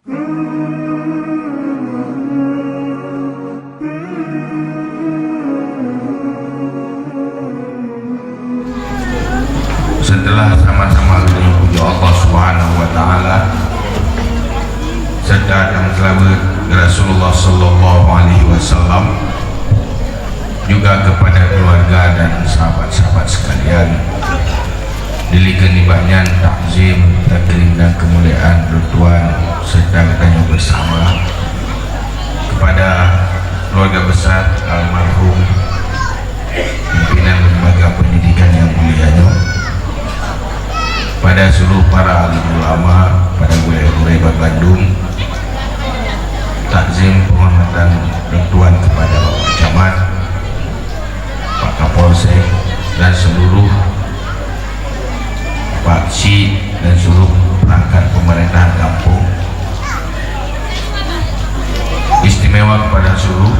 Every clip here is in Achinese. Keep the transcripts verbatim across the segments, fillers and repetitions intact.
Setelah sama-sama geutanyoe puji Allah Subhanahu wa Ta'ala, serta dan selawat Rasulullah Sallallahu Alaihi Wasallam, juga kepada keluarga dan sahabat-sahabat sekalian, dilikén nibak nyan takzim, takrim dan kemuliaan lôn tuan serta geutanyoe bersama kepada keluarga besar almarhum pimpinan lembaga pendidikan yang mulia nyoe, pada seluruh para alim ulama, pada gurée-gurée bandum, takzim penghormatan lôn tuan kepada Bapak Camat, Pak Kapolsek, dan seluruh Pak Cik dan seluruh perangkat pemerintahan kampung. Istimewa kepada seluruh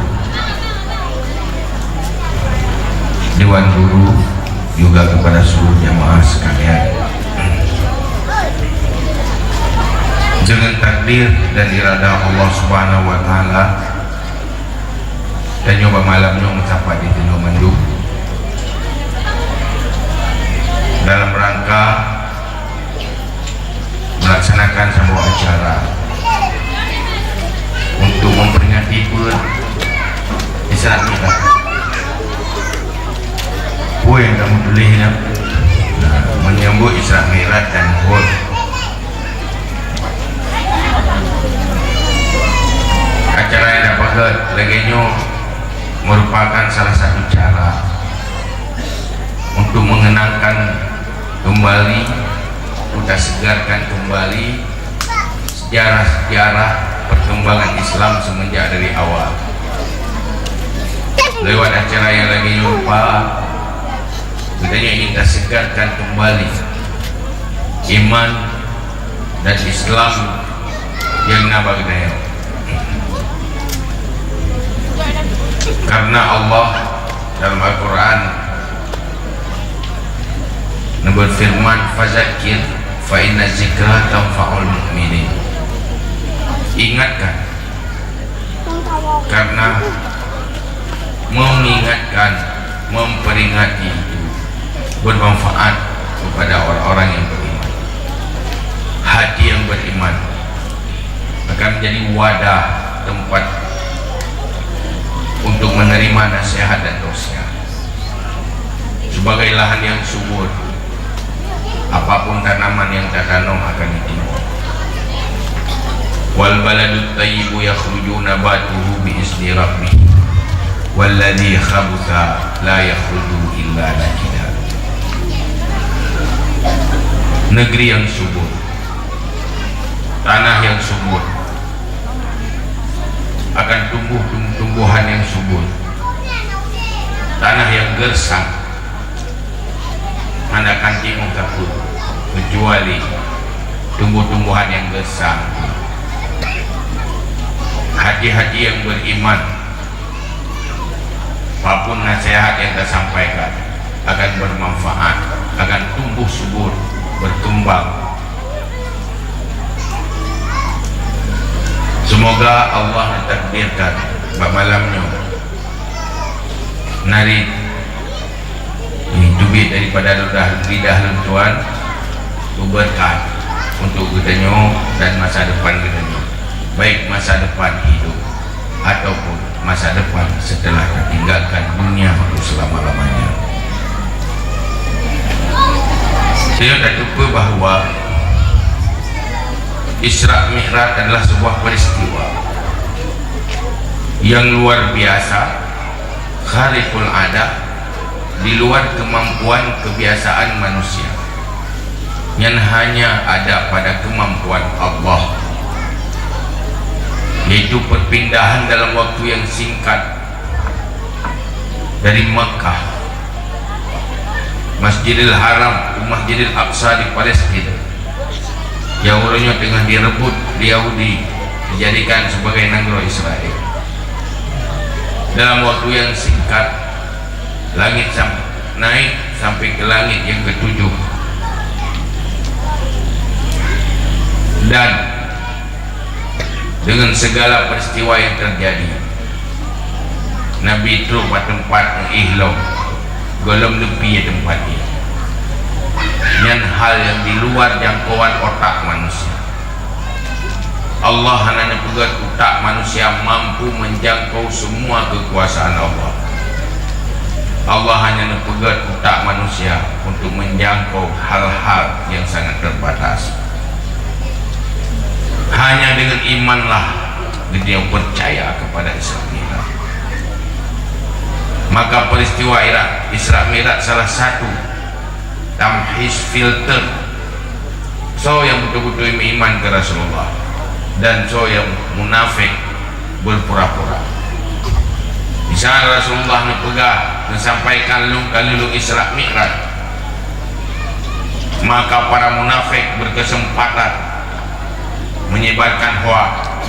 Dewan Guru, juga kepada seluruh jamaah sekalian. Dengan takdir dan iradah Allah Subhanahu wa Ta'ala, tanyoe bak malam nyoe meusapat di sinoe mandum dalam rangka melaksanakan saboh acara untuk memperingati peue Isra Mi'raj. Peue nyang kamoe tuléh nyan? Nah, menyambut Isra Mi'raj dan Nuhur. Acara nyang tapeugét lagée nyoe merupakan salah satu cara untuk mengenangkan kembali, untuk segarkan kembali sejarah-sejarah perkembangan Islam semenjak dari awal. Lewat acara nyang lagée nyoe rupa, geutanyoe ingin tasegarkan kembali iman dan Islam nyang na bak geutanyoe. Karena Allah dalam Al-Quran neubeufeureuman, "Fazakir fa inna zikra tanfa'ul mu'minin." Ingatkan, karena mengingatkan, memperingati itu bermanfaat kepada orang-orang yang beriman. Hati yang beriman akan menjadi wadah, tempat untuk menerima nasihat dan tausiah. Sebagai lahan yang subur, apapun tanaman yang tatanom akan ditimbun. "Wal baladut thayyibu yakhruju nabatuhu bi izni rabbih, walladzi khabutha la yakhruju illa nakida." Negeri yang subur, tanah yang subur, akan tumbuh tum-, tumbuhan yang subur. Tanah yang gersang hana akan timbun sapeue, kecuali tumbuh-tumbuhan yang gersang. Hati-hati yang beriman, apapun nasihat yang tasampaikan akan bermanfaat, akan tumbuh subur, berkembang. Semoga Allah mentakdirkan bak malam nyoe nari teubiet daripada lidah, lidah lôn tuan, beubeurkat untuk geutanyoe dan masa depan geutanyoe, baik masa depan hidup ataupun masa depan setelah tatinggalkan dunia untuk selama-lamanya. Saya tateupeue bahwa Isra Mi'raj adalah sebuah peristiwa yang luar biasa, khariqul adat, di luar kemampuan kebiasaan manusia. Nyan hanya ada pada kemampuan Allah, yaitu perpindahan dalam waktu yang singkat dari Makkah, Masjidil Haram, ke Masjidil Aqsa di Palestina, yang uroe nyoe teungoh direbut lé Yahudi, dijadikan sebagai nanggroe Israel. Dalam waktu yang singkat, langit sam-, naik sampai ke langit yang ketujuh. Dan Dengan segala peristiwa yang terjadi, Nabi trok bak teumpat nyang éh lom, gohlom leupie teumpat nyan. Nyan hal nyang di luar jangkauan otak manusia. Allah hana neupeugét utak manusia mampu menjangkau semua kekuasaan Allah. Allah hanya neupeugét utak manusia untuk menjangkau hal-hal yang sangat terbatas. Hanya dengan imanlah dia percaya kepada Isra Mi'raj. Maka peristiwa Ira-, Isra Mi'raj salah satu tamhis, filter soe nyang beutôi-beutôi meuiman keu Rasulullah dan soe nyang munafék beupura-pura. Misal Rasulullah neupeugah, neusampaikan lôn ka lheueh lôn Isra Mi'raj, maka para munafék berkesempatan menyebarkan hoaks.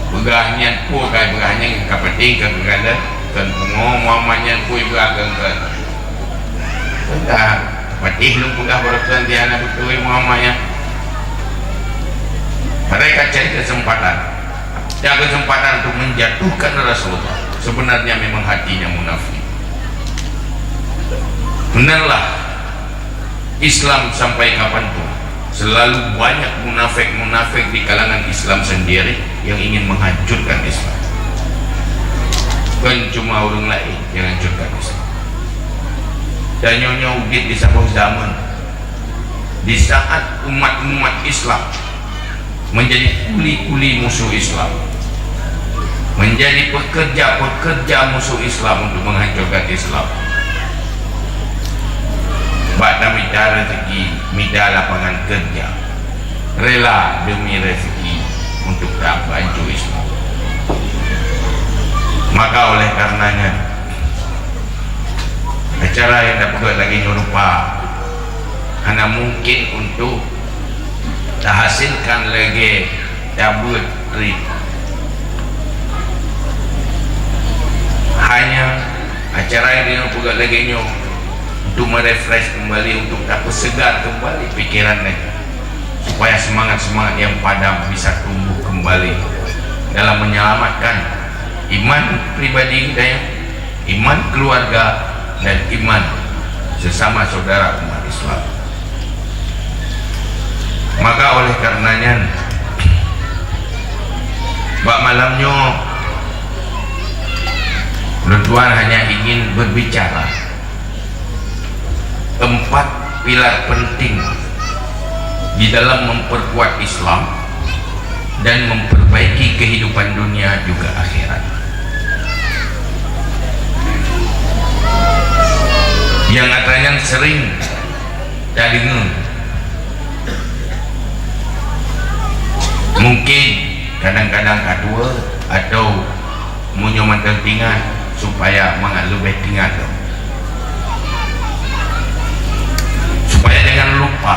Peugah nyan peue ka, peugah nyan ka peuting, ka geugaléh, kon pungo Muhammad nyan peue peugah kon-kon. Peugah, patéh lôn peugah baroe kon, dia hana beutôi Muhammad nyan. Mereka cari kesempatan. Cari kesempatan untuk menjatuhkan Rasulullah. Sebenarnya memang hatinya munafik. Benarlah, Islam sampai kapanpun selalu banyak munafik-munafik di kalangan Islam sendiri yang ingin menghancurkan Islam. Bukan cuma orang lain yang hancurkan Islam. Dan nyoe-nyoe udép di saboh zaman, di saat umat-umat Islam menjadi kuli-kuli musuh Islam, menjadi pekerja-pekerja musuh Islam untuk menghancurkan Islam. Bak tamita rezeki, mita lapangan kerja, rela demi rezeki untuk tabantu Islam. Maka oleh karenanya, acara nyang tapeugét lagée nyoe rupa hana mungkin untuk tahasilkan lagée tabeuet trip. Hanya acara nyang tapeugét lagée nyoe untuk merefresh kembali, untuk tapeusegar kembali pikiran lagée, supaya semangat-semangat yang padam bisa tumbuh kembali dalam menyelamatkan iman pribadi geutanyoe, iman keluarga, dan iman sesama saudara umat Islam. Maka oleh karena nyan, bak malam nyoe, lôn tuan hanya ingin berbicara empat pilar penting di dalam memperkuat Islam dan memperbaiki kehidupan dunia juga akhirat. Nyang atra nyan sering tadeungoe. Mungkin kadang-kadang ka tuwoe atau meunyoe mantong teuingat, supaya mangat leubeh teuingat lom. Supaya jangan lupa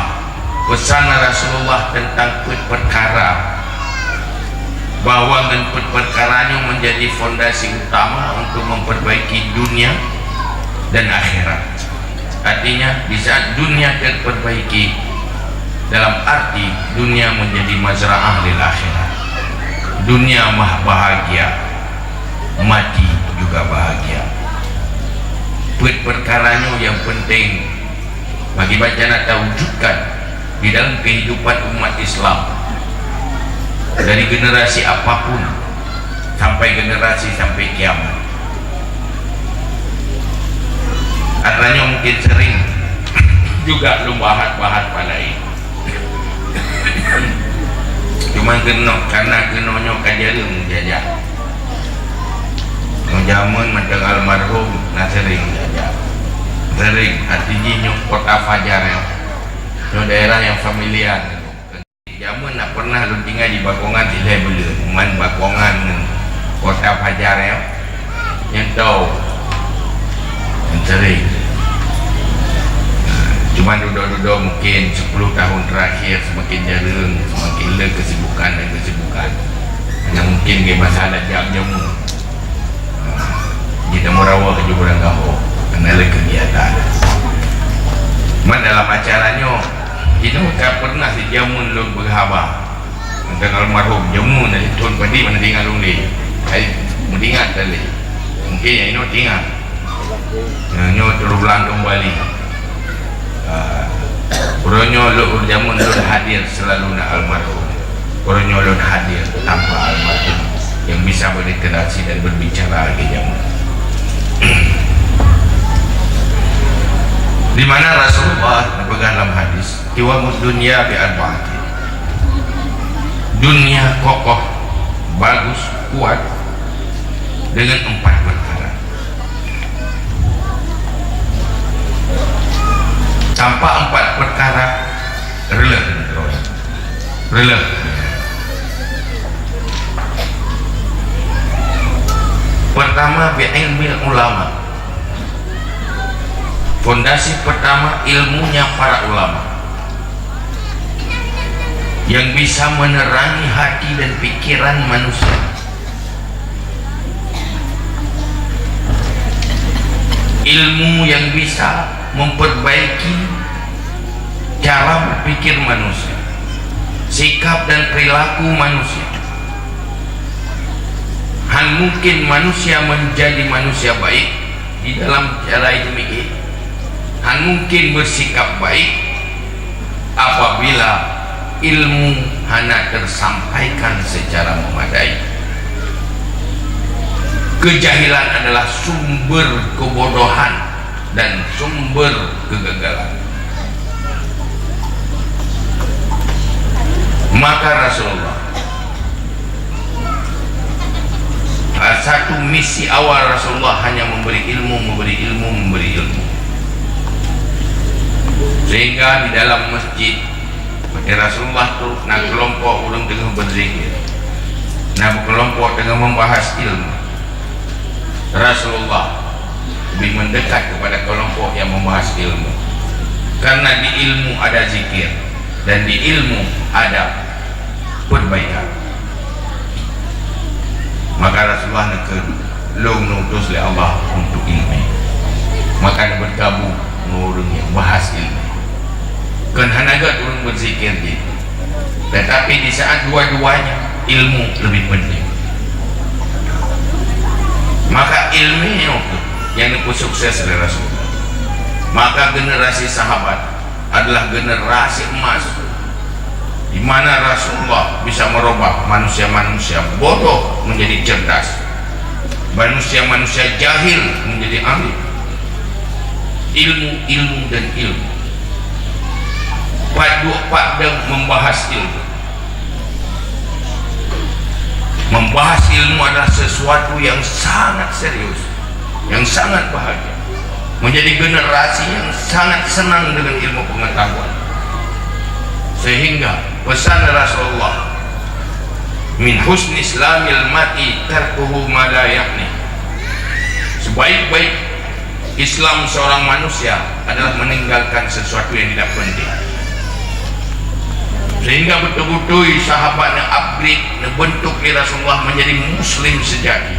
pesan Rasulullah tentang peuet peukara, bahwa ngon peuet peukara nyoe menjadi fondasi utama untuk memperbaiki dunia dan akhirat. Artinya, di saat dunia terperbaiki, dalam arti dunia menjadi mazra'ah lil akhirah. Dunia mah bahagia, mati juga bahagia. Peuet peukara nyoe nyang penting bagi bacana tawujudkan di dalam kehidupan umat Islam, dari generasi apapun sampai generasi sampai kiamat. Atra nyoe mungkin sering juga lôn bahas-bahas bak laén. Cuma keunoe, karena keunoe nyoe ka jareueng jajak. Ngon jameun mantong almarhum na sering jajak. Sering, arti jih nyoe kota fajar nyoe. Nyoe daerah nyang familiar. Jameun na pernah lôn tinggai di Bakongan silhée buleuen, man Bakongan ngon kota fajar nyoe. Nyan tau. Nyan sering. Nah, cuman dudoe-dudoe mungkin sepuluh tahun terakhir semakin jareueng, semakin le kesibukan dan kesibukan. Hanya mungkin di masalah jam jameun. Di Temurawa keujeuh urang gaho, hana lé keugiatan. Man dalam acara nyoe, jinoe ka pernah sijameun lôn beuhaba. Maka Almarhum, jameun dari thôn padé mana tinggal ulèe. Hai, meuingat tadi. Mungkin nyang inoe tinggal. Nah, nyoe teurulang kembali. Ah, uroe nyoe lôn, jameun lôn hadir selalu na almarhum. Uroe nyoe lôn hadir tanpa almarhum yang bisa berinteraksi dan berbicara lagèe jameun. Di mana Rasulullah geupeugah lam hadis, "Qiwamud dunya bi arba'atin." Dunia kokoh, bagus, kuat dengan empat perkara. Tanpa empat perkara, reuloh nanggroe. Reuloh. Pertama, bi ilmil ulama. Fondasi pertama, ilmunya para ulama yang bisa menerangi hati dan pikiran manusia. Ilmu yang bisa memperbaiki cara berpikir manusia, sikap dan perilaku manusia. Han mungkin manusia menjadi manusia baik di dalam cara itu mikir. Han mungkin bersikap baik apabila ilmu hana tersampaikan secara memadai. Kejahilan adalah sumber kebodohan dan sumber kegagalan. Maka Rasulullah, ah, satu misi awal Rasulullah hanya memberi ilmu, memberi ilmu, memberi ilmu. Sehingga di dalam masjid, maka Rasulullah tu na kelompok ureuëng teungoh berzikir, na kelompok teungoh membahas ilmu. Rasulullah lebih mendekat kepada kelompok yang membahas ilmu. Karena di ilmu ada zikir dan di ilmu ada perbaikan. Maka Rasulullah neukheun, "Lôn neuutus lé Allah untuk ilmu." Maka neubeugabung ngon ureuëng nyang bahas ilmu. Kon hana gét ureuëng beuzikir jih. Tetapi di saat dua-duanya, ilmu lebih penting. Maka ilmu nyang neupeusukses lé Rasulullah. Maka generasi sahabat adalah generasi emas di mana Rasulullah bisa merubah manusia-manusia bodoh menjadi cerdas, manusia-manusia jahil menjadi alim. Ilmu, ilmu, dan ilmu. Pat duek pat dong membahas ilmu. Membahas ilmu adalah sesuatu yang sangat serius, yang sangat bahagia. Menjadi generasi yang sangat senang dengan ilmu pengetahuan. Sehingga pesan Rasulullah, "Min husni islamil mar'i tarkuhu ma la ya'ni." Sebaik-baik Islam seorang manusia adalah meninggalkan sesuatu yang tidak penting. Sehingga beutôi-beutôi sahabat neu-upgrade, neubentuk lé Rasulullah menjadi muslim sejati.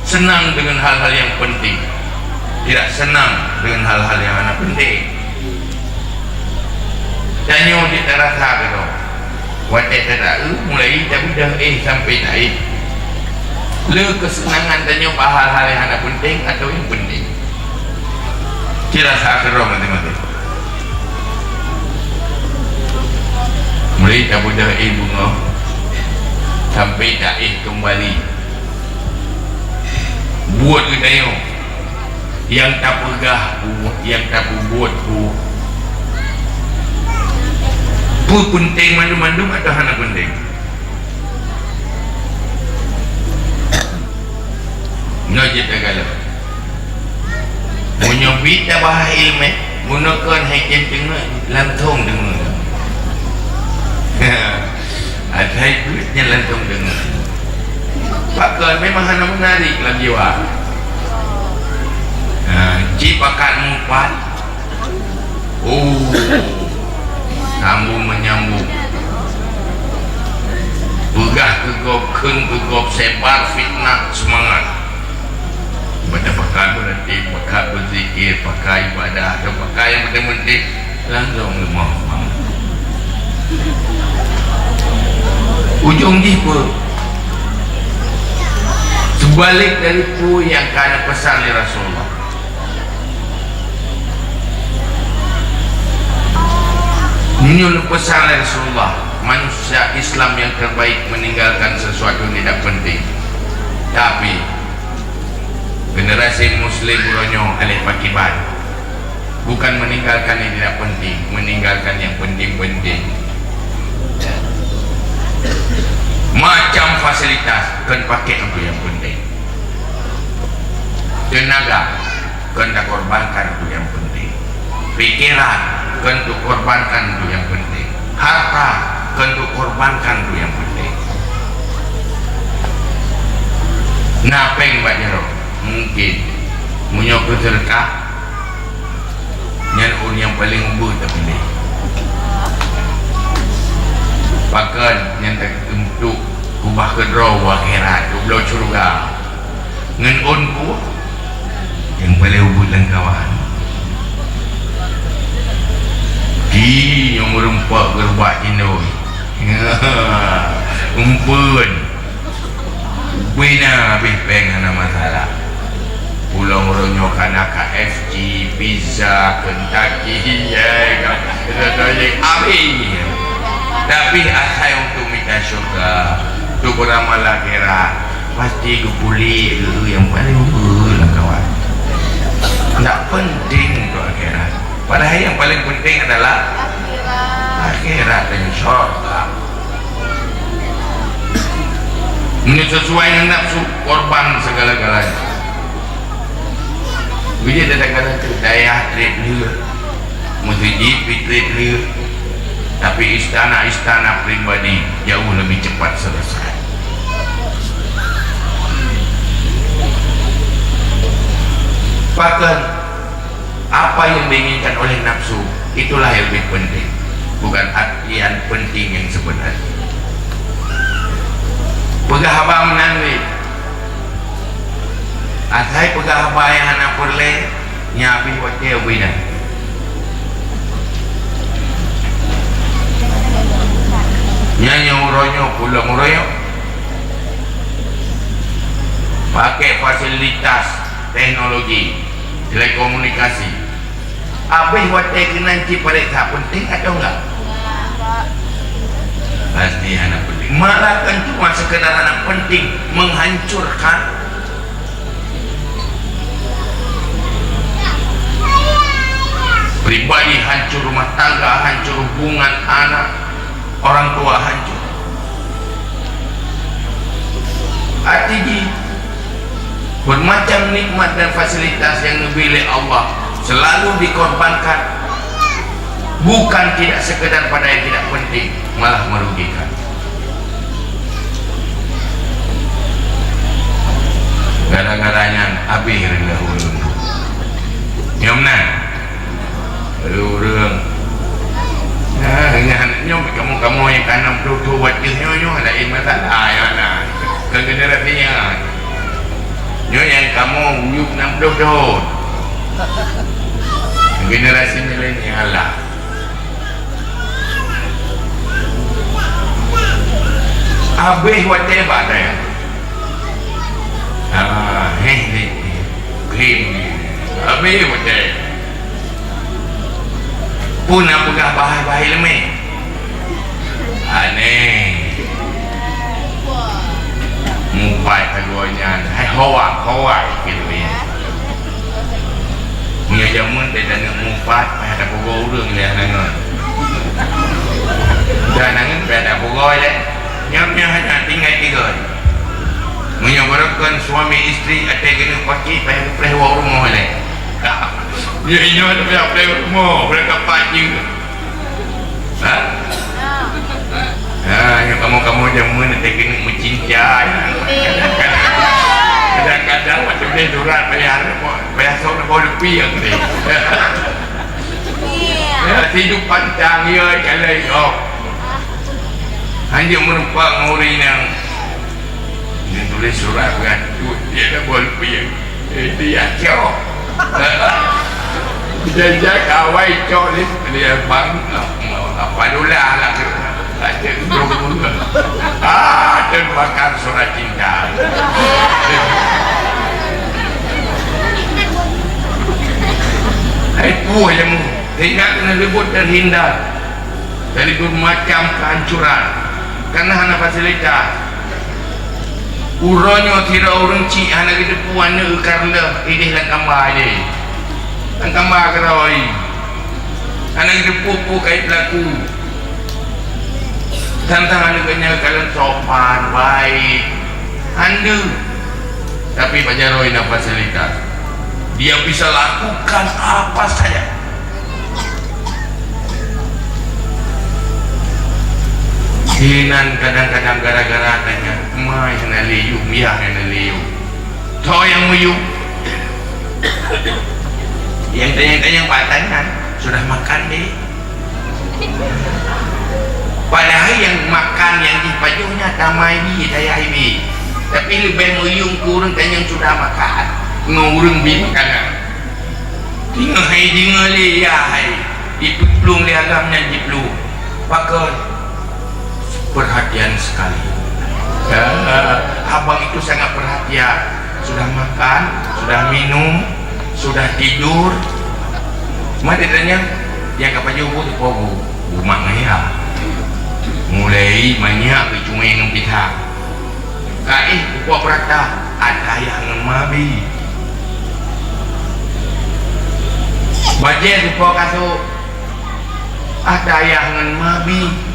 Senang dengan hal-hal yang penting, tidak senang dengan hal-hal yang hana penting. Tanyoe di tarasa keudroe. Watée tataeu mulai tabeudôh éh sampai taéh. Le keuseunangan tanyoe bak hal-hal nyang hana peunteng atawa nyang peunteng. Ci rasa keudroe maté-maté. Mulai tabeudôh éh beungoh sampai taéh keumbali. Buet geutanyoe. Nyang tapeugah peue, nyang tapeubuet peue, peue peunteng mandum-mandum atawa hana peunteng? Nyoe jeuet takalon. Meunyoe bit tabahas iéleumé, meunyoe kon hai tem teungeut, langsong teungeut. Asai peuet nyan langsong deungoe. Pakon memang hana meunarik lam jiwa. Ha, ci pakat meupat. Oh, sambung menyambung. Peugah keu gob, kheun keu gob, sebar fitnah seumangat. Baca pakai berarti, pakai berzikir, pakai ibadah, atau pakai yang penting-penting, langsung lemah semangat. Ujong jih peue? Seubalik dari peue nyang ka neupeusan lé Rasulullah. Meunyoe neupeusan lé Rasulullah, manusia Islam yang terbaik meninggalkan sesuatu yang tidak penting. Tapi, generasi muslim uroe nyoe aleh pakiban. Bukan meninggalkan yang tidak penting, meninggalkan yang penting-penting. Macam fasilitas, kon pakai untuk yang penting. Tenaga, kon takorbankan untuk yang penting. Pikiran, kon takorbankan untuk yang penting. Harta, kon takorbankan untuk yang penting. Na péng bak jaroe? Mungkin. Meunyoe keu seudeukah, nyan ureueng nyang paleng ubeut tapiléh. Pakon nyang takeuntok keubah keudroe u akhirat, u bloe syeuruga. Ngon ôn peue? Nyang paleng ubeut lam kawan. Di nyang meureumpok geureubak cindoi. Umpeuen. Bina habéh péng hana masalah. Pulang uroe nyoe kana K F C, pizza, Kentucky, ya, ka, ka, ka, habéh. Tapi asai untuk mita syurga, untuk beuramal akhirat, pasti geupuléh geu nyang paleng ubeut lam kawan. Ndak penting untuk akhirat. Padahai nyang paleng penting adalah akhirat dan syurga. Meunyoe sesuai ngon nafsu, korban segala-galanya. Beujeuet kadang-kadang keu dayah trép lheueh, meuseujid pih trép lheueh, tapi istana-istana pribadi jauh lebih cepat selesai. Pakon? Apa yang diinginkan oleh nafsu, itulah yang lebih penting, bukan artian penting yang sebenarnya. Peugah haba meunan lé. Asai peugah haba nyang hana peureulée, nyan habéh watée ubé nyan. Nyan nyoe uroe nyoe, pulang uroe nyoe. Pakai fasilitas teknologi. Telekomunikasi. Habéh watée keunan cit palék that, penting atau enggak? Pasti hana penting. Malah kan cuma sekedar hana penting, menghancurkan pribadi, hancur rumah tangga, hancur hubungan anak, orang tua hancur. Arti jih, bermacam nikmat dan fasilitas yang neubri lé Allah selalu dikorbankan, bukan tidak sekedar pada yang tidak penting, malah merugikan. Gara-gara nyan habéh reuloh ulôn. Nyoe meunan. Ureueng. Nah, nyan, nyoe kamoe-kamoe nyang ka nam ploh thon watèe nyoe, nyoe laén masalah, nyoe na. Keu generasi nyan. Nyoe nyang kamoe ujoe nam ploh thon. Generasi milenial lah. Habéh watèe bak nyan. Ah, heh, heh, heh. Klim. Habéh watèe. Peue na peugah bahai-bahai leumèh? Aneh. Mupat sagoe nyan. Hai hoak, hoak, gitu ya. Meunyoe jameun teuh taneuk mupat, payah tapeugoe ureueng lé aneuëk. Dan aneuëk payah tapeugoe lé. Nyan, nyan hana tinggai tiga. Meunyoe barokon suami istri, até keuneuk pakè, payah geupreh woe rumoh lé. Nyoe, nyoe payah preh woe rumoh, preh kapai jeuet. Ha? Ha, nyoe kamoe-kamoe jameun teuh keuneuk meucinta. Kadang-kadang watèe tuléh surat payah, payah soe leupeue nyang tuléh. Ya, hidup pantang, ya, jalan, ya. Hanya meureumpok ngon ureueng inong. Dia tuléh surat beurangkat, dia dah buat leupeue. Eh, dia cok. Dia, dia kawai cok ni, dia bang, apa dulu lah, lah, lah, dia dulu. Ah, Puih ilmu, sehingga keuneuk leubeh terhindar dari bermacam kehancuran karena hana fasilitas. Uroe nyoe sidroe ureueng chik hana geuteupeue aneuk karena ideh lam kamba ideh. Lam kamba keudroe. Hana geuteupeue peue kait pelaku. Tantang aneuk geuh nyan kalon sopan, baik, handeueng. Tapi bak jaroe na fasilitas. Dia bisa lakukan apa saja. Sinan kadang-kadang gara-gara tanya, "Mai hana lé yum, yah hana lé yum." Toh nyang meuyum. Nyang tanyong-tanyong bak tangan, "Sudah makan, Dek?" Padahai nyang makan nyang jih pajoh nyan tamai bi, dayah bi. Tapi leubeh meuyum keu ureueng tanyong sudah makan, ngon ureueng bi makanan. Teungoh hai deungoe lé, ya hai, jiplueng lé agam nyan jiplueng. Pakon? Perhatian sekali. Ya, abang itu sangat perhatian. Sudah makan, sudah minum, sudah tidur. Mak ditanya, "Nyang ka pajoh bu teupoh bu?" "Bu mak ngaya." Mulai manyak keucungai ngon pithang. "Kaih teupoh peurata, ata ayah ngon ma bi." "Bajée teupoh kasôk, ata ayah ngon ma bi."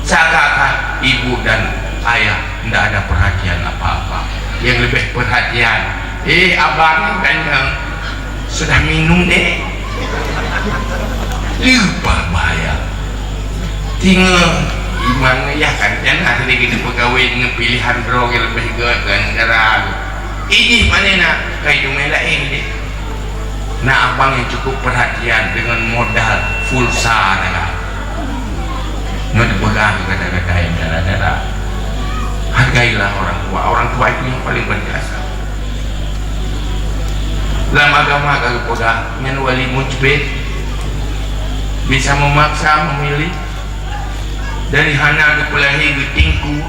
Seakan-akan ibu dan ayah ndak ada perhatian apa-apa. Yang lebih perhatian, "Eh, abang, kan, sudah minum, Dek?" Leupah bahaya. Teungoh imam ayah kan, nyan akhé geupeugawée ngon pilihan droe nyang leubeh gét keu negara. Ideh pane na, kai dumé laén ideh. Na abang nyang cukup perhatian dengan modal pulsa negara. Nyoe dipeugah keu gata-gata nyang dara-dara. Hargailah orang tua. Orang tua itu yang paling berjasa. Lam agama ka geupeugah, nyan wali mujbir, bisa memaksa memilih, dari hana geupeulahé geutingku,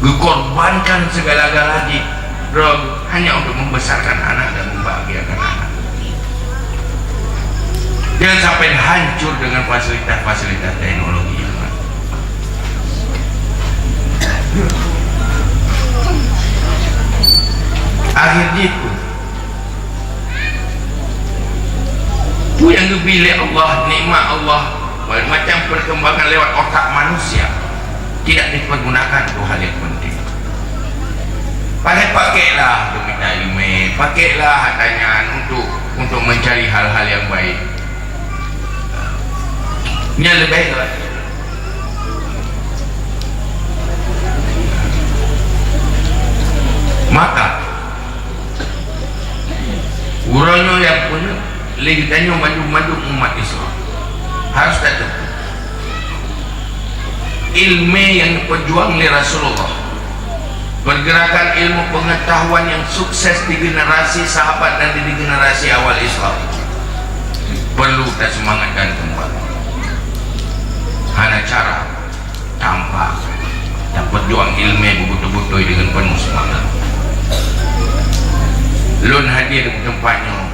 geukorbankan segala-gala jih droe hanya untuk membesarkan anak dan membahagiakan anak. Jangan sampai hancur dengan fasilitas-fasilitas teknologi yang ada. Akhir jih pun, peue nyang geubri lé Allah, nikmat Allah, macam perkembangan lewat otak manusia, tidak dipergunakan untuk hal yang penting. Pakai-pakailah untuk minta ilmu, pakailah harta nyan untuk, untuk mencari hal-hal yang baik. Nyan leubeh gét. Maka, uroe nyoe nyang peuneuk lé geutanyoe mandum-mandum umat Islam harus tateupeue. Ilmu nyang geupeurjuang lé Rasulullah, pergerakan ilmu pengetahuan yang sukses di generasi sahabat dan di generasi awal Islam, perlu taseumangatkan kembali. Hana cara tanpa tapeujuang ilmu beubeutôi-beutôi deungon penuh seumangat. Lôn hadir di teumpat nyoe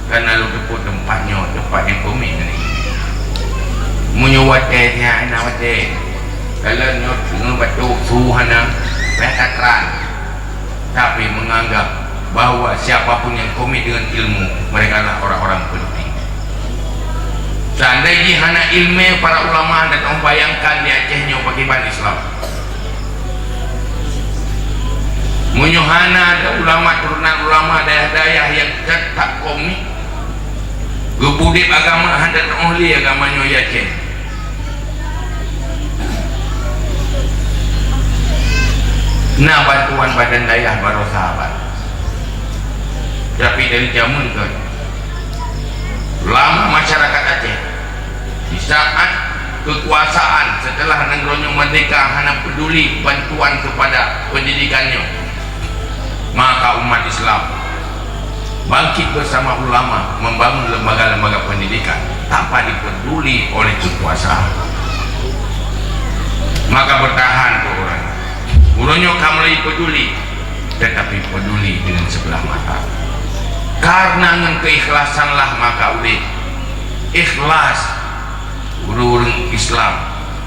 karena lôn teupeue teumpat nyoe teumpat nyang keumieng ngon ilmu. Meunyoe watée nyan hana watée, kalon nyoe teungoh batuk su hana, payah tatran. Tapi menganggap bahwa siapa pun yang komit dengan ilmu, mereka adalah orang-orang penting. Seandai jih hana ilmu, para ulama, dan teubayangkan di Aceh nyoe pakriban Islam. Meunyoe hana ada ulama, turunan ulama dayah-dayah yang tetap komit, geupeuudeb agama, hana teuoh lé agama nyoe di Aceh. Na bantuan badan dayah baroe sahabat. Tapi dari jameun kon, ulama masyarakat Aceh, di saat kekuasaan setelah nanggroe nyoe merdeka hana peduli bantuan kepada pendidikan nyoe, maka umat Islam bangkit bersama ulama membangun lembaga-lembaga pendidikan tanpa diperduli oleh kekuasaan. Maka bertahan tu orang. Uroe nyoe ka mulai peduli, tetapi peduli dengan sebelah mata. Karena ngon keikhlasanlah maka udeb. Ikhlas ureuëng-ureuëng Islam,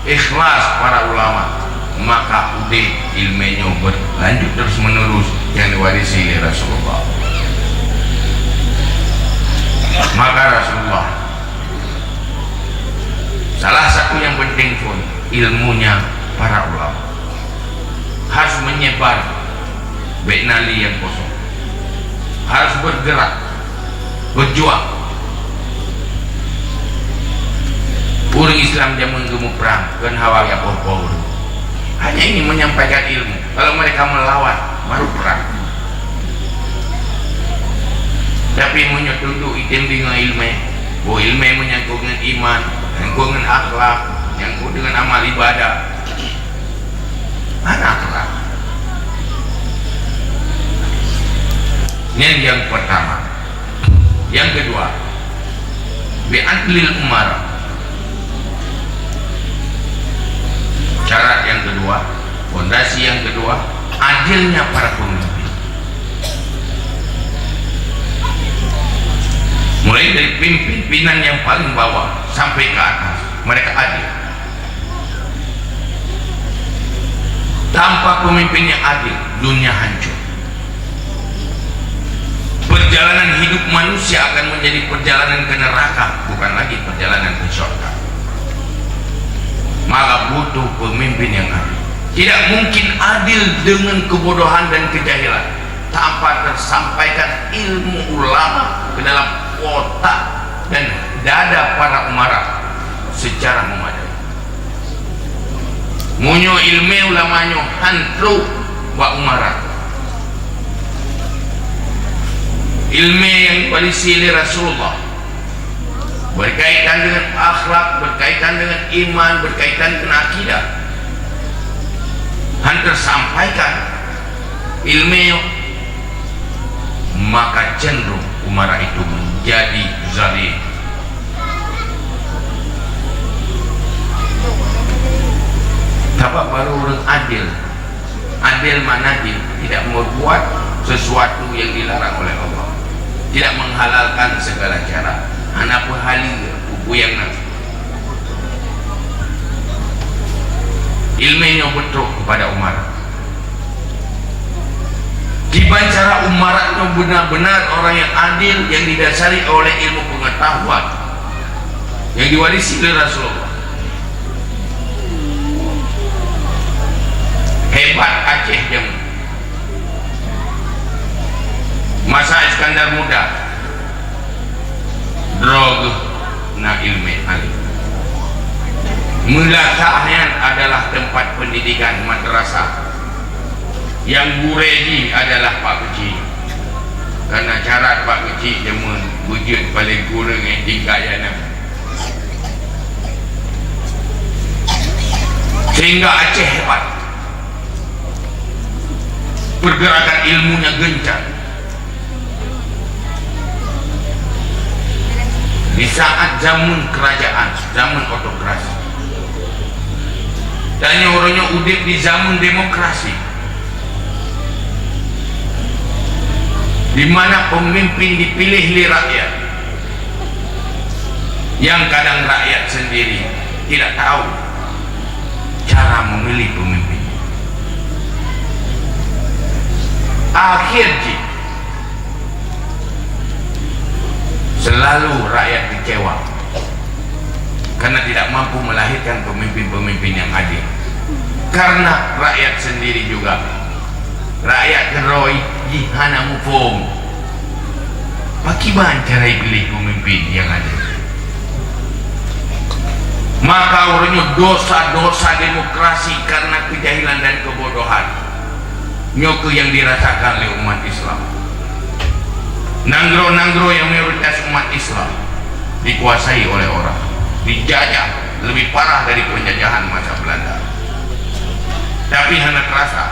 ikhlas para ulama, maka udeb ilmu nyoe berlanjut terus menerus yang diwarisi oleh Rasulullah. Maka Rasulullah, salah satu yang penting pun ilmunya para ulama. Harus menyebar, bék na lé nyang kosong. Harus bergerak, berjuang. Ureuëng Islam jameun geumuprang kon hawa nyang poh-poh ureuëng. Hanya ingin menyampaikan ilmu. Kalau mereka melawan, baru perang. Tapi meunyoe tunduk item deungon ilmu, boh ilmu menyangkut dengan iman, menyangkut dengan akhlak, menyangkut dengan amal ibadah, hana akhlak. Nyan yang pertama. Yang kedua, bi adlil umara. Syarat yang kedua, fondasi yang kedua, adilnya para pemimpin. Mulai dari pimpinan yang paling bawah sampai ke atas, mereka adil. Tanpa pemimpin yang adil, dunia hancur. Perjalanan hidup manusia akan menjadi perjalanan ke neraka, bukan lagi perjalanan ke syurga. Maka butuh pemimpin yang adil. Tidak mungkin adil dengan kebodohan dan kejahilan tanpa tersampaikan ilmu ulama ke dalam otak dan dada para umara secara memadai. Meunyoe ilmu ulama nyoe han trok bak umara, ilmu nyang diwarisi lé Rasulullah berkaitan dengan akhlak, berkaitan dengan iman, berkaitan dengan akidah, han tersampaikan ilmu nyoe, maka cenderung umara itu menjadi zalim. Sabab baru ureuëng adil. Adil makna jih tidak berbuat sesuatu yang dilarang oleh Allah, tidak menghalalkan segala cara, hana peuhaleue peue-peue nyang na. Ilmu nyoe beutrok kepada umara. Kiban cara umara nyoe benar-benar orang yang adil, yang didasari oleh ilmu pengetahuan yang diwarisi oleh Rasulullah. Hebat Aceh jameun masa Iskandar Muda. Droe geuh na ileumèe alim. Meulasah nyan adalah teumpat pendidikan, madrasah. Nyang gurèe jih adalah Pak Keuchik. Karena syarat Pak Keuchik jameun beujeuet paleng kureueng nyang tingkat nyan. Sehingga Aceh hebat. Pergerakan ilmunya gencar. Di saat zaman kerajaan, zaman autokrasi, dan nyoe uroe nyoe udép di zaman demokrasi, di mana pemimpin dipilih lé rakyat, yang kadang rakyat sendiri tidak tahu cara memilih pemimpin. Akhir jih, selalu rakyat kecewa karena tidak mampu melahirkan pemimpin-pemimpin yang adil. Karena rakyat sendiri juga, rakyat keudroe jih hana muphom pakriban cara piléh pemimpin nyang adil. Maka uroe nyoe dosa-dosa demokrasi karena kejahilan dan kebodohan. Nyoe keuh nyang dirasakan lé umat Islam. Nanggroe-nanggroe nyang mayoritas umat Islam dikuasai oleh orang, dijajah lebih parah dari penjajahan masa Belanda. Tapi hana terasa.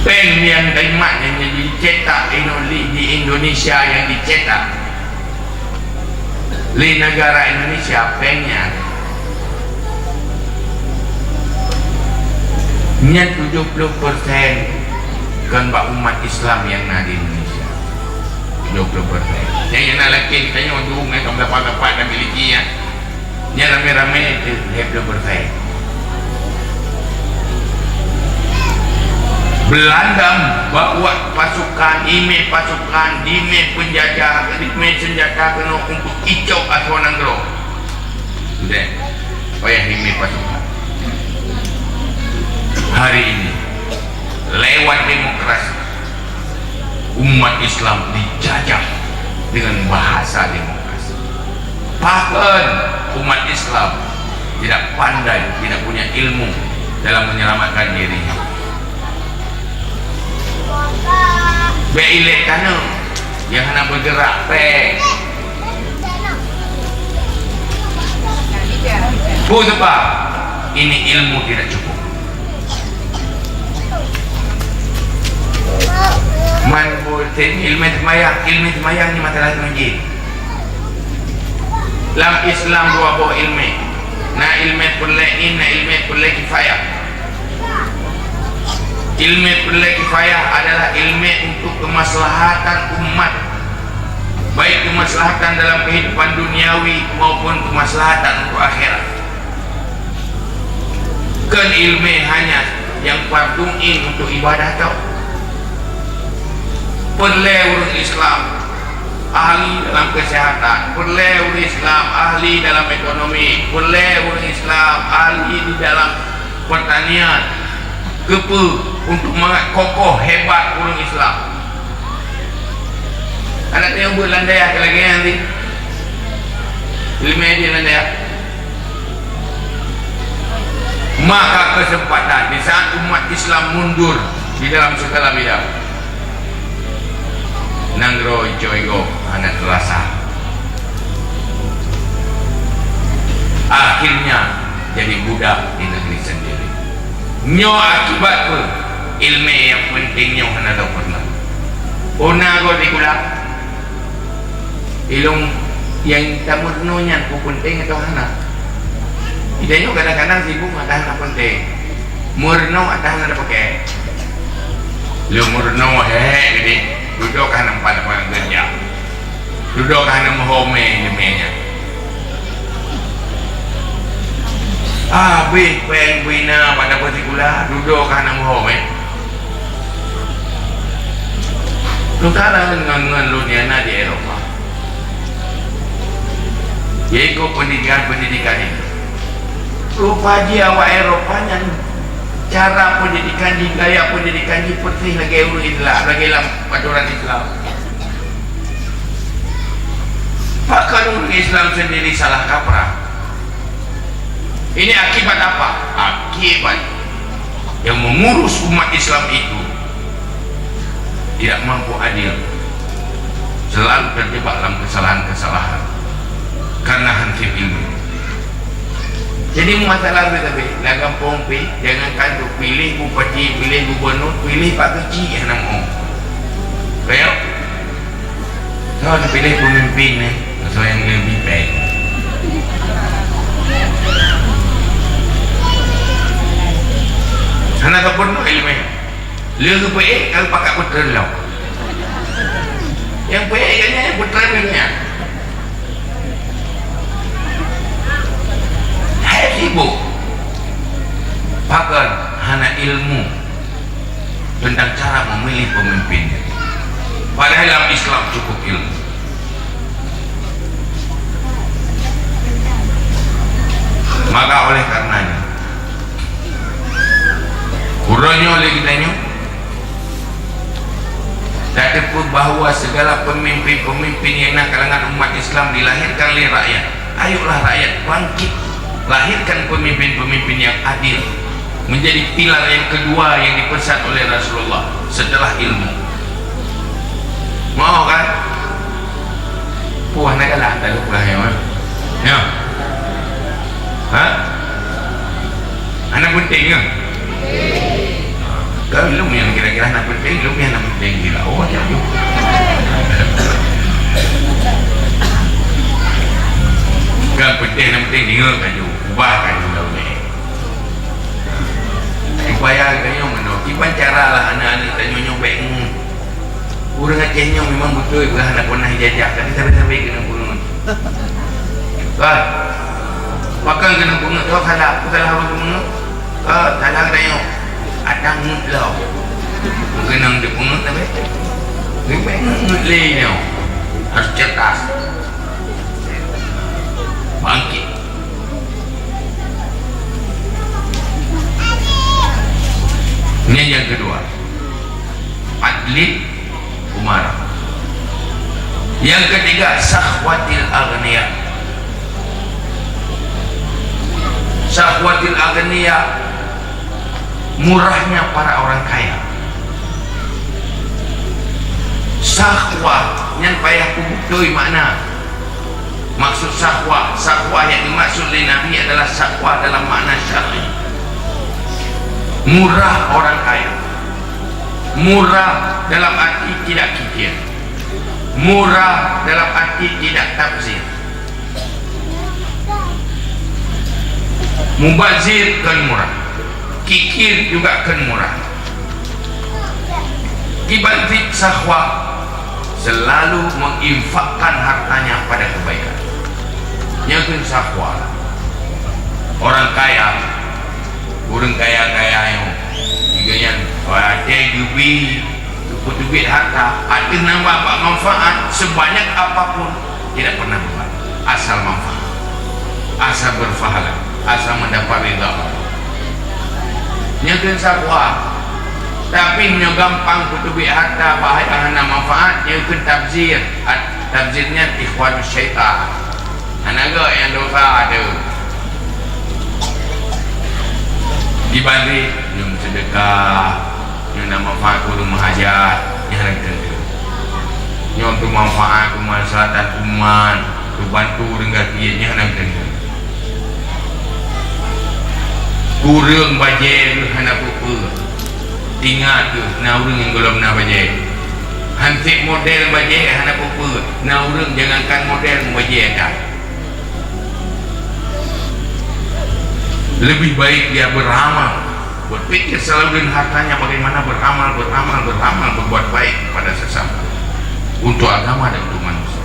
Péng nyang dimat nyang dicetak di Indo-, di Indonesia nyang dicetak lé negara Indonesia péng nyan. Nyan tujoh ploh persen kon bak umat Islam nyang na di Indonesia. Tujoh ploh persen. Nyang, nyang na lakèe geutanyoe duek ngon ka meudapat-dapat dan miliki nyan. Nyan ramé-ramé lhèe ploh persen. Belanda bawa pasukan, imé pasukan, imé penjajah, imé senjata keunoe untuk icok asoe nanggroe. Deh, payah imé pasukan. Hari ini, lewat demokrasi, umat Islam dijajah dengan bahasa demokrasi. Bahkan umat Islam tidak pandai, tidak punya ilmu dalam menyelamatkan dirinya. Bèk ilèe taneuh, nyang hana bergerak, bèk. Peue sabab? Ini ilmu tidak cukup. Man buet ilmèe seumayang, ilmèe seumayang nyan masalah teungoh jih. Lam Islam dua boh ilmèe. Na ilmèe peureulèe ain, na ilmèe peureulèe kifayah. Ilmèe peureulèe kifayah adalah ilmèe untuk kemaslahatan umat, baik kemaslahatan dalam kehidupan duniawi maupun kemaslahatan untuk akhirat. Kon ilmèe hanya nyang fardu ain untuk ibadah tau. Peureulèe ureueng Islam ahli dalam kesehatan, peureulèe ureueng Islam ahli dalam ekonomi, peureulèe ureueng Islam ahli di dalam pertanian. Keupeue? Untuk mangat kokoh, hebat ureueng Islam. Adak tanyoe buet lam dayah lagèe nyan cit. Ilmèe di lam dayah. Maka kesempatan di saat umat Islam mundur di dalam segala bidang, nanggroe icok-icok hana teurasa. Akhirnya jadi budak di negeri sendiri. Nyoe akibat peue? Ilmèe nyang peunteng nyoe hana teupeuna. Ona goe sikula. Ilôn nyang tameurunoe nyan peue peunteng atawa hana? Geutanyoe kadang-kadang sibuk ngon hana peunteng. Meurunoe atawa hana peuke. Lôn meurunoe hék-hék geude, dudoe ka hana meupat-meupat keureuja. Dudoe ka hana meuho mè, mè nyan. Abéh péng bina bak dapur sikula, dudoe ka hana meuho mè. Sekarang ngon, ngon lôn nyang na di Eropa. Yaitu pendidikan-pendidikan ini. Rupa jih awak Eropa nyan cara pendidikan jih, gaya pendidikan jih persis lagèe ureueng Islam, lagèe lam atoran Islam. Pakon ureueng Islam sendiri salah kaprah? Ini akibat apa? Akibat yang mengurus umat Islam itu tidak mampu adil, selalu terjebak dalam kesalahan-kesalahan karena hansip ilmu. Jadi masalah beutôi, lam gampông pih, jangankan piléh bupati, piléh gubernur, piléh pak keuchik hana meu'oh. Kayak, soe piléh pemimpin ni, soe nyang leubeh baik. Hana gubernur ilmu. Lé geupeuék ka geupakat peutrön lom. Nyang peuék gobnyan nyang peutrön gobnyan. Hai sibuk. Pakon hana ilmu tentang cara memilih pemimpin. Padahal dalam Islam cukup ilmu. Maka oleh karenanya, uroe nyoe lé geutanyoe tateupeue bahwa segala pemimpin-pemimpin yang na kalangan umat Islam dilahirkan oleh rakyat. Ayolah rakyat bangkit, lahirkan pemimpin-pemimpin yang adil, menjadi pilar yang kedua yang dipesan oleh Rasulullah setelah ilmu. Mau kan? Puas nak kalah tak lupa ya, man? Ya. Ha? Anak penting ke? Kan ilmu yang kira-kira anak penting, ilmu yang anak penting gila. Oh, dia tu. Kan penting, anak penting, dia kan tu. Ubah kan tu dah boleh. Payah geutanyoe meunoe, kiban cara lah aneuk-aneuk tanyoe nyoe bèk ngeut. Ureueng Aceh nyoe memang beutôi peugah hana pernah ijajah, tapi sabe-sabe keuneuk peungeut. Kan? Pakon keuneuk peungeut, oh, salah, peue salah ureueng peungeut? Oh, salah geutanyoe. Atang ngeut lom. Meukeunong dipeungeut tapi. Bèk ngeut lé nyoe. Harus cerdas. Bangkit. Ini yang kedua. Adlil umara. Yang ketiga, sakhwatil aghniya. Sakhwatil aghniya, murahnya para orang kaya. Sakhwa nyan payah kubeutôi makna. Maksud sakhwa, sakhwa yang dimaksud oleh Nabi adalah sakhwa dalam makna syar'i. Murah orang kaya. Murah dalam arti tidak kikir. Murah dalam arti tidak tabzir. Mubazir kon murah. Kikir juga kon murah. Kiban cit sakhwa, selalu menginfakkan hartanya pada kebaikan. Nyan kon sakhwa. Orang kaya, ureueng kaya-kaya nyoe, jihnyan watèe geubi, geupeutubiet harta, ateueh nama bak manfaat, sebanyak apapun tidak pernah berhenti. Asal manfaat, asal berpahala, asal mendapat ridha Allah. Nyan kon sakhwa. Tapi meunyoe gampang peutubiet harta, bahaya hana manfaat, nyan kon tabzir. At-, tabzir nyan ikhwanus syaitan. Hana gèt nyang dosa tu. Dibanding nyoe seudeukah, nyoe na manfaat keu ureueng meuhajat, nyan hana geuteun. Nyoe teumanfaat keu masyarakat umat, teubantu ureueng gasien, nyan hana geuteun. Kureueng bajèe hana peue-peue. Ingat kheueh, na ureueng nyang gohlom na bajèe. Hansép model bajèe hana peue-peue, na ureueng jangankan model, bajèe that. Lebih baik dia beramal, berpikir selalu dengan hartanya bagaimana beramal, beramal, beramal, berbuat baik kepada sesama, untuk agama dan untuk manusia.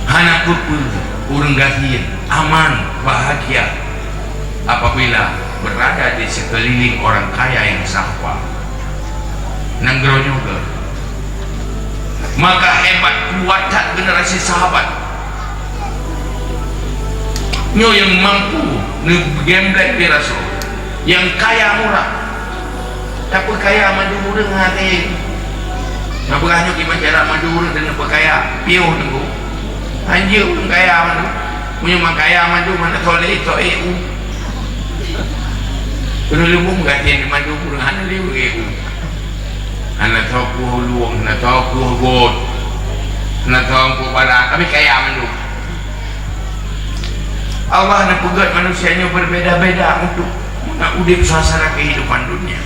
Hana peue-peue, ureueng gasien, aman, bahagia apabila berada di sekeliling orang kaya yang sakhwa. Nanggroe nyoe gèt. Maka hebat kuat that generasi sahabat. Nyoe nyang mampu neugembleng di Rasul. Nyang kaya murah. Tapeukaya mandum ureueng hana. Nah, peugah nyoe kiban cara mandum ureueng deungon peukaya, piôh teungku. Hanjeuet ureueng kaya mandum. Meunyoe meunan kaya mandum, hana soe lé, soe ék u. Keuneuk leumbông gasien mandum ureueng hana lé u. Hana soe kueh ulueng, hana soe kueh bot, hana soe kueh bara, tapi kaya mandum. Allah neupeugèt manusia nyoe berbeda-beda untuk meunan udép suasana kehidupan dunia.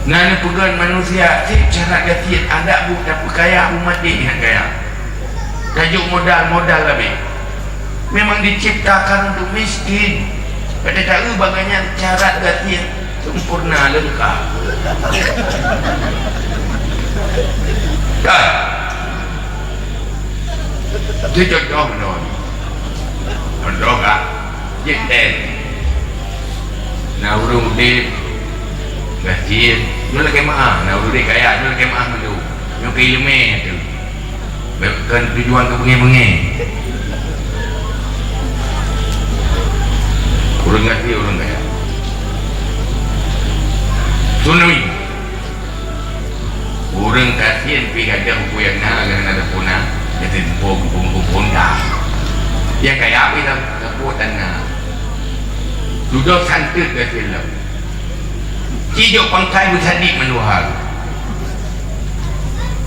Na neupeugèt manusia cit cara gasien adak bu tapeukaya umat deh nyang kaya. Tajok modal, modal leubeh. Memang diciptakan untuk miskin. Pada tahu bagian cara gasien sempurna lengkap. Dah. Itu contoh meunan. Contoh ka? Jeuet tem. Na ureueng udép gasien, nyoe lakèe meu'ah. Na ureueng udép kaya, nyoe lakèe meu'ah mandum. Nyoe keu ileumèe tu. Bèk kon tujuan keu beungèh-beungèh. Ureueng gasien, ureueng kaya. Tsunami. Ureueng gasien pih gadôh peue nyang na, lheueh na teupeu na, jadi teupeu kumpung-kumpung dah. Nyang kaya pih lam teupeu tan na. Dudoe santet gasien lom. Ci jok pangkai beusadiek mandua.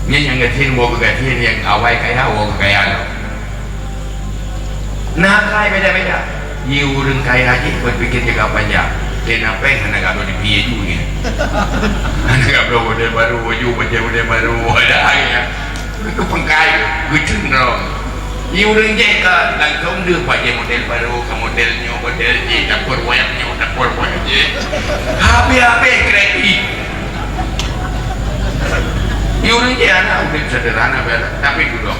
Nyan nyang gasien woe keu gasien, nyang awai kaya woe keu kaya lom. Na akai beda-beda. Di ureueng kaya jih berpikir jangka panjang. Tena péng hana gabloe di pih aju nyan. Hana gabloe model baru, aju pakai model baru, ada nyan. Itu pangkai, geucun droe. Di ureueng jih ka langsung deuh bajèe model barô, ka model nyoe, model jih, dapur wayang nyoe, dapur wayang jih. Habéh-habéh kredit. Di ureueng jih hana udép sederhana, tapi dudoe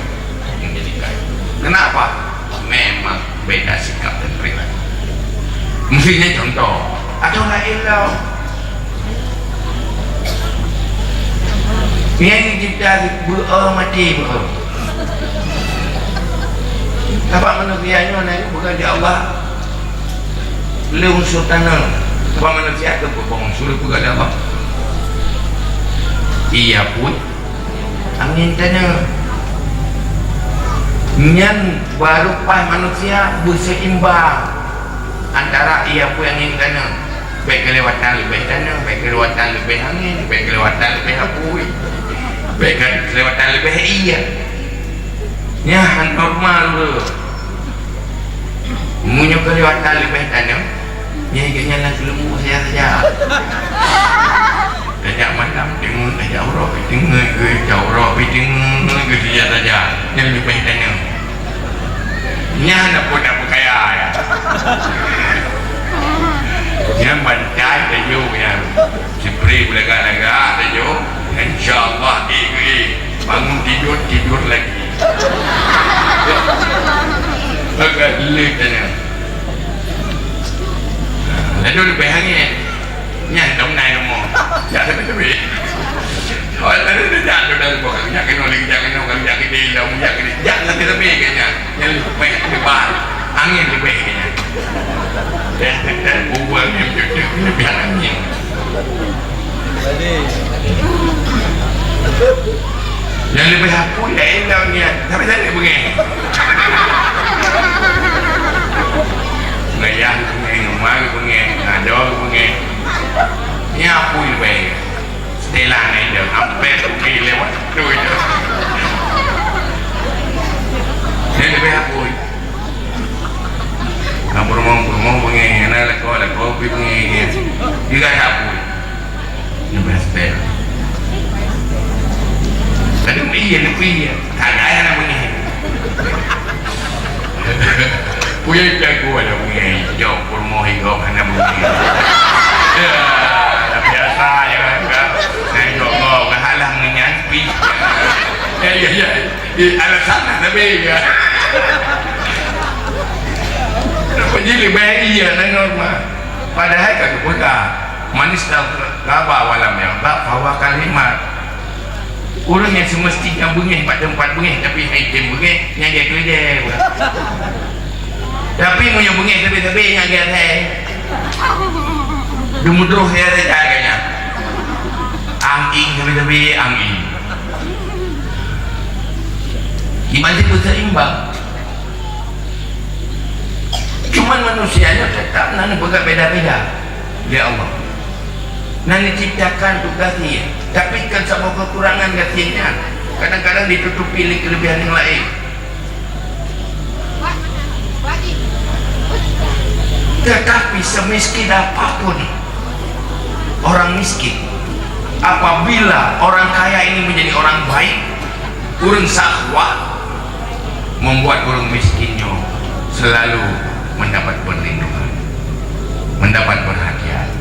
menjadi kaya. Kenapa? Memang beda sikap dan perilaku. Mestinya contoh. Atau laén lom. Nyang cipta beu-o maté beu-o. Sabab manusia nyoe na bukan di Allah. Lé unsur taneuh. Sabab manusia tu bukan unsur, bukan di Allah. Iya pun. Angén taneuh. Nyan baru paih manusia beuseimbang antara iya apui angén taneuh. Bèk keulewatan leubeh taneuh, bèk keulewatan leubeh angén, bèk keulewatan leubeh apui, bèk keulewatan leubeh iya. Nyan normal tu. Meunyoe keulewatan leubeh taneuh, nyan geuhnyan lam keuleumbu saja-saja. Tajak malam teungeut, tajak uroe pih teungeut, tajak uroe pih teungeut, saja-saja. Nyan leubeh taneuh. Nyan na pun dak peukaya, ya. Nyan bantai tanyoe nyan. Sipri beulagak-lagak tanyoe. Insya Allah, eh, eh, bangun tidur, tidur lagi. Agak lé tanyoe. Lalu leubeh angén. Nyan dong nai rumoh. Jak sabe-sabe. Oh, tadi tu jak tu dalam rumah. Jak kena lagi, jak kena kali, jak kena dalam, jak kena. Jak sabe-sabe ke nyan. Nyan leubeh lebar. Angén leubeh ke nyan. Dan, dan bubuh angén leubeh, leubeh angén. Nyang leubeh apui laén lom nyan. Tapi tak ada bengeng. Ngayah bengeng, ngema bengeng, ngado bengeng. Nyan apui leubeh. Setelan laén lom. Ampé pergi lewat tu itu. Nyan leubeh apui. Na peurumoh-peurumoh bengeng, na lakoe-lakoe pih bengeng. Juga tak apui. Leubeh setel. Tadi iya, leubeh iya. Agak ya nak bunyi. Punya jago ada bunyi. Jauh pun mau hingga mana bunyi. Ya, biasa ya kan. Nah, itu Allah, kahalah menyampi. Ya, ya, ya. Eh, alasan nak lebih ya. Apa jadi baik iya, nah, normal. Padahai ka geupeugah, "Man istaghraba wa lam yaghdab, fahuwa kal himar." Ureueng nyang seumeusti nyang beungéh bak teumpat beungéh, tapi hai tem beungéh, nyan dia keudeh. Tapi meunyoe beungéh sabe-sabe, nyan dia asai. Geumudroh dia asai jaga nyan. Ang-ing sabe-sabe, ang-ing. Iman itu seimbang. Cuman manusia nyoe tetap na neupeugah beda-beda lé Allah. Na neuciptakan untuk gasien, tapi kan saboh kekurangan gasien nyan kadang-kadang ditutupi lé kelebihan yang lain. Tetapi semiskin apapun orang miskin, apabila orang kaya ini menjadi orang baik, ureueng sakhwah, membuat ureueng miskin nyoe selalu mendapat perlindungan, mendapat perhatian.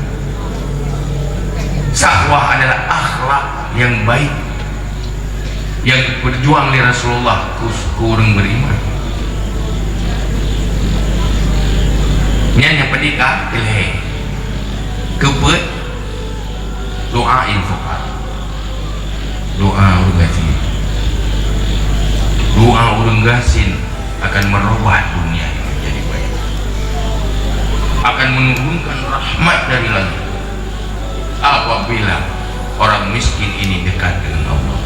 Sakhwah adalah akhlak yang baik yang diperjuang oleh Rasulullah keu, keu ureueng beriman. Nyan nyang pedika keulhèe. Keupeuet? Doa il fuqara. Doa ureueng gasien. Doa ureueng gasien akan merubah dunia ini menjadi baik. Akan menurunkan rahmat dari langit apabila orang miskin ini dekat dengan Allah.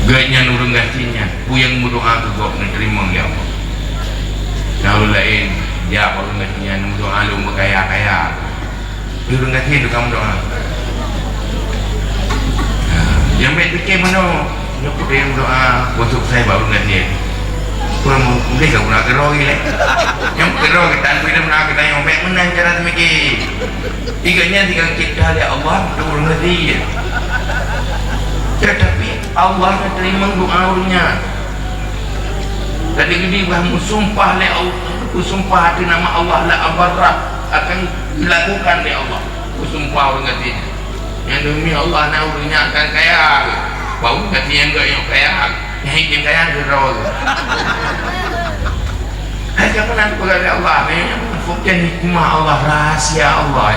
Geuhnyan ureueng gasien nyan, peue nyang meudoa keu gob neuteurima lé Allah. Na ureueng laén, jak bak ureueng gasien nyan, meudoa lôn beukaya-kaya. Ureueng gasien tukang meudoa. Ha, nyang bèk pike meunoe, nyoe peue nyang meudoa, bosok sai bak ureueng gasien. Kurang mungkin ka guna keudroe lé. Nyang keudroe geutanyoe pih meunan geutanyoe, bèk meunan cara teumike. Tiga nyan tiga cipta lé Allah untuk ureueng gasien. Tetapi Allah geuteurimong doa ureuëng nyan. Tadi geubi bah meusumpah lé Allah, meusumpah ateueh nama Allah la abarra akan dilakukan lé Allah. Meusumpah ureuëng gaki nyan. Nyang demi Allah na ureuëng nyan akan kaya. Bau gaki nyang gak nyok kaya. Nyang hikim kaya geurol. Hai siapa nan peugah lé Allah ni? Bukan hikmah Allah, rahsia Allah.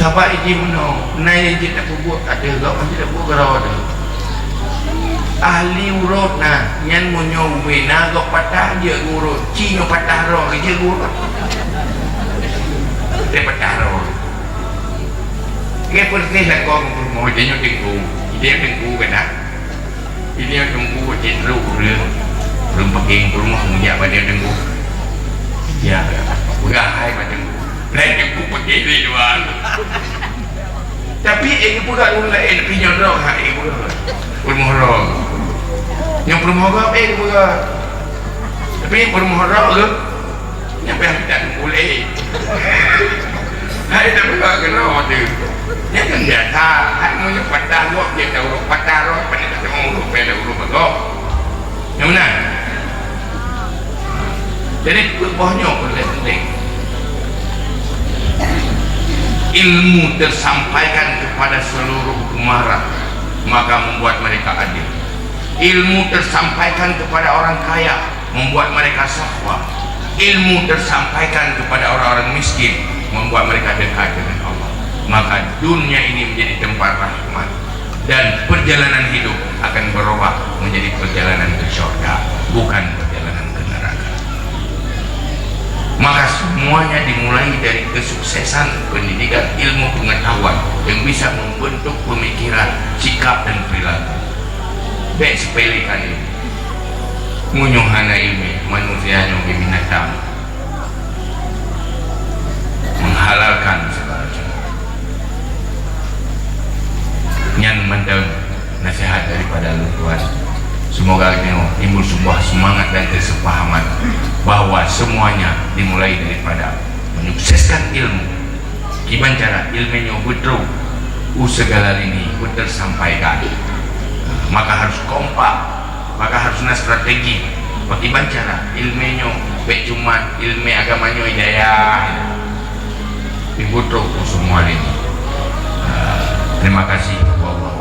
Sabab iji meunoe, na nyang jeuet tapeubuet ateueh gob, hana jeuet tapeubuet keudroe teuh. Ahli urot na, nyan meunyoe ubé na gob patah jeuet urot, ci nyoe patah roh, jeuet urot. Dia patah roh. Ngai peureuteh lakoe meunyoe jih nyoe teungku, dia teungku keunan. Ini yang tunggu cit ru ureuëng. Ureuëng peuking peurumoh meujak bak dia tunggu. Ya, peugah hai bak tunggu. Lain tunggu peuking di luar. Tapi eh peugah ureuëng lain, tapi nyoe droe hai peugah. Peurumoh droe. Nyang peurumoh gob eh peugah. Tapi peurumoh droe ke? Nyan payah mita teumpulé. Hai teupeugah keunoe teuh. Nyan kan biasa. Hai meunyoe patah gob, dia tahu patah roh, pandai tahu ureuëng, payah tahu ureuëng bagob. Nyang meunan. Jadi, peuet boh nyoe peureulée penting. Ilmu tersampaikan kepada seluruh umara, maka membuat mereka adil. Ilmu tersampaikan kepada orang kaya, membuat mereka sahwa. Ilmu tersampaikan kepada orang-orang miskin, membuat mereka dekat dengan Allah. Maka dunia ini menjadi tempat rahmat, dan perjalanan hidup akan berubah menjadi perjalanan ke syurga, bukan perjalanan ke neraka. Maka semuanya dimulai dari kesuksesan pendidikan ilmu pengetahuan yang bisa membentuk pemikiran, sikap, dan perilaku. Bék sepelekan ilmu. Meunyoe hana ilmu, manusia nyoe binatang menghalalkan segala cara. Nyan mantong nasihat daripada lôn tuan. Semoga nyoe timbul sebuah semangat dan kesepahaman bahwa semuanya dimulai daripada menyukseskan ilmu. Kiban cara ilmu nyoe beutrok u segala lini beutersampaikan. Maka harus kompak, maka harus na strategi. Pakiban cara ilmu nyoe bék cuma ilmu agama nyoe hidayah. Beutrok u semua lini. Terima kasih. Wallahu